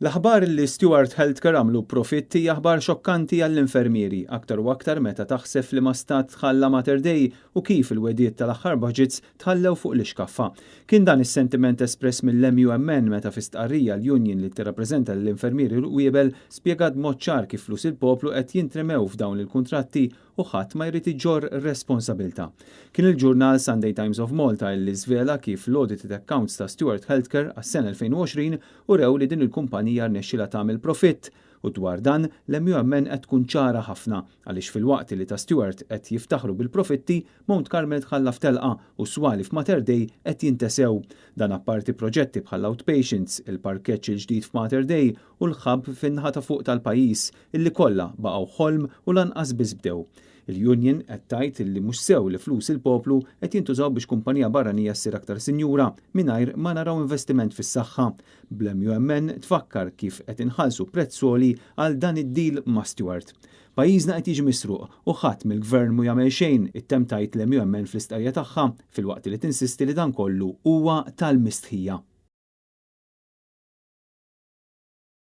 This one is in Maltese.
L-aħbar li Steward Healthcare għamlu profitti hija aħbar xokkanti għall-infermieri, aktar u aktar meta taħseb f'liema stat tħalla Mater Dei u kif il-wegħdiet tal-aħħar budgets tħallew fuq l-ixkaffa. Kien dan is-sentiment espress mill-MUMN meta fi stqarrija l-union li tirrappreżenta lill-infermieri u l-qwiebel spjegat b'mod ċar kif flus il-poplu qed jintremew f'dawn il-kuntratti u ħadd ma jrid iġorr responsabilità. Kien il-ġurnal Sunday Times of Malta illi żvela kif l-audited accounts ta' Steward Healthcare għas-sena 2020 urew li din il-kumpanija rnexxilha tagħmel profitt u dwar dan l-MUMN qed tkun ċara ħafna għaliex filwaqt li ta' Steward qed jiftaħru bil-profitti, Mount Carmel tħalla f'telqa u swali f'Mater Dei qed jintesew. Dan apparti proġetti bħal outpatients, il-parkeġġ il-ġdid f'Mater Dei u l-hub fin-naħa ta' fuq tal-pajjiż illi kollha baqgħu ħolm u lanqas biss bdew. Il-union qed tgħid illi mhux sew li flus il-poplu qed jintużaw biex kumpanija barranija ssir aktar sinjura mingħajr ma naraw investiment fis-saħħa. Bl-MUMN tfakkar kif qed inħallsu prezz għoli għal dan id-deal ma' Steward. Pajjiżna qed jiġi misruq u ħadd mill-gvern mu jagħmel xejn, ittemm tgħid l-MUMN fl-istqarrija tagħha filwaqt li tinsisti li dan kollu huwa tal-mistħija.